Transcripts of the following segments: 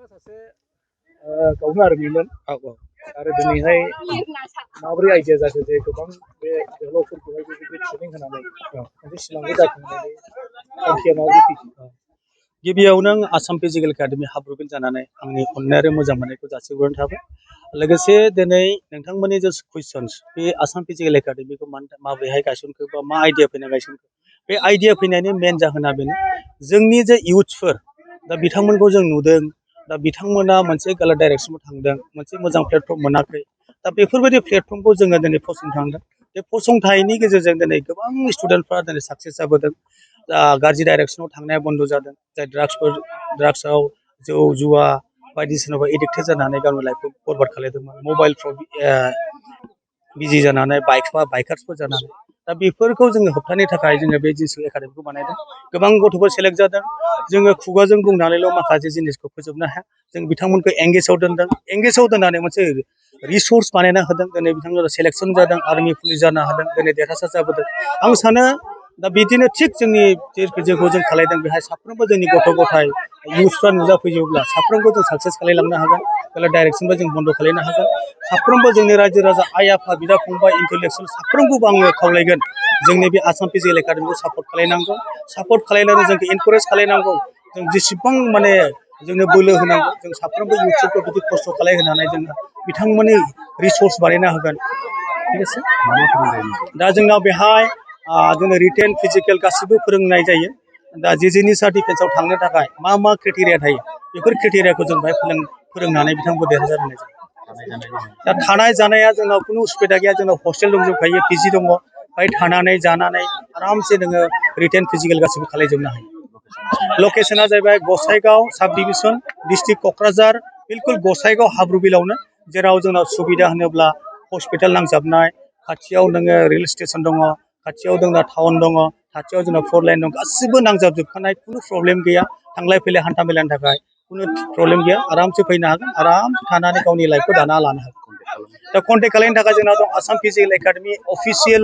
सासे गावनो आर्मिमोन आरो दिनैहाय माबोरै आइडिया जाखो जे गोबां बे जोहोलावफोरखौहाय बेबायदि ट्रेनिं होनानै मोनसे सिमांखौ जाफुंहोनायनि थांखिया माबोरै फैखो? गिबियावनो आं आसाम फिजिकेल एकाडेमि हाब्रुबिल जानानै आंनि अननाय आरो मोजां मोननायखौ जासिहरनाय थाबाय। लोगोसे दिनै नोंथांमोननि जे कुइसन्स बे आसाम फिजिकेल एकाडेमिखौ माबोरैहाय गायसनखो बा मा आइडिया फैना गायसनखो, बे आइडिया फैनायनि मेन जाहोना बेनो जोंनि जे इयुथ्सफोर दा बिथांमोनखौ जों नुदों, दा बिथांमोना मोनसे गालार डाइरेक्सनाव थांदों, मोनसे मोजां प्लेटफर्म मोनाखै। दा बेफोरबायदि प्लेटफर्मखौ जोङो दिनै फसंथानदों। बे फसंथाननि गेजेरजों दिनै गोबां स्टुडेन्टफ्रा दिनै साक्सेस जाबोदों। गाज्रि डाइरेक्सनाव थांनाया बन्द जादों। जाय ड्राग्सआव जौ जुवा बायदिसिनाबो एडिक्टेड जानानै गावनि लाइफखौ बरबाद खालामदोंमोन, मबाइलफ्राव बिजि जानानै बाइकार्सफोर जानानै, दा बेफोरखौ जोङो होबथानो थाखाय जोङो बे जिसु एकाडेमिखौ बानायदों। गोबां गथ'फोर सेलेक्ट जादों। जोङो खुगाजों बुंनानैल' माखासे जिनिसखौ फोजोबनो हाया। जों बिथांमोनखौ एंगेजआव दोनदों। एंगेजआव दोननानै मोनसे रिसर्स बानायना होदों। दिनै बिथांमोना सेलेक्सन जादों, आर्मि पुलिस जानो हादों, दिनै देरहासार जाबोदों। आं सानो दा बिदिनो थिग जोंनि जेखौ जों खालायदों बेहाय साफ्रोमबो जोंनि गथ' गथाय इयुथ्सफ्रा नुजाफैयोब्ला साफ्रोमबो जों साक्सेस खालामलांनो हागोन। बेलेग डाइरेक्सनबो जों बन्द खालामनो हागोन। साफ्रोमबो जोंनि रायजो राजा आइ आफा बिदा फंबाय इन्टेलेक्सुयेल साफ्रोमखौबो आङो खावलायगोन जोंनि बे आसाम फिजिकेल एकाडेमिखौ सापर्ट खालामनांगौ। सापर्ट खालामनानै जोंखौ इनकारेज खालामनांगौ। जों जेसेबां माने जोंनो बोलो होनांगौ, जों साफ्रोमबो इयुथ्सफोरखौ बिदि खस्थ' खालामहोनानै जोङो बिथांमोननि रिसर्स बानायना होगोन। ठीक আছে, दा जोंनाव बेहाय जोङो रिटेन फिजिकेल गासिबो फोरोंनाय जायो। दा जिनिसा डिफेन्सआव थांनो थाखाय मा मा क्राइटेरिया थायो, बेफोर क्राइटेरियाखौ जों बेहाय फोरोंनानै बिथांमोनखौ देरहासार होनाय जायो। दा थानाय जानाया जोंनाव खुनु उसुबिदा गैया। जोंनाव हस्टेल दंजोबखायो, पिजि दङ। बेहाय थानानै जानानै आरामसे नोङो रिटेन फिजिकेल गासिबो खालामजोबनो हायो। लकेसना जाहैबाय गसाइगाव साब डिभिजन, डिस्ट्रिक्ट क'क्राझार, बिलकुल गसाइगाव हाब्रुबिलावनो, जेराव जोंनाव सुबिदा होनोब्ला हस्पिटाल नांजाबनाय, खाथियाव नोङो रेल स्टेसन दङ, खाथियाव जोंना टाउन दङ, खाथियाव जोंना फर लाइन दं, गासिबो नांजाबजोबखानाय, खुनु प्रब्लेम गैया। थांलाय फैलाय हान्था मेलानि थाखाय खुनु प्रब्लेम गैया। आरामसे फैनो हागोन, आराम थानानै गावनि लाइफखौ दाना लानो हागोन। दा कन्टेक्ट खालामनो थाखाय जोंनाव दं आसाम फिजिकेल एकाडेमि अफिसियेल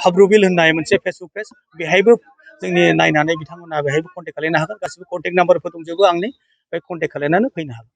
हाब्रुबिल होननाय मोनसे फेसबुक पेज, बेहायबो जोंनि नायनानै बिथांमोना बेहायबो कन्टेक्ट खालामनो हागोन। गासिबो कन्टेक्ट नाम्बारफोर दंजोबो आंनि, बे कन्टेक्ट खालामनानै फैनो हागोन।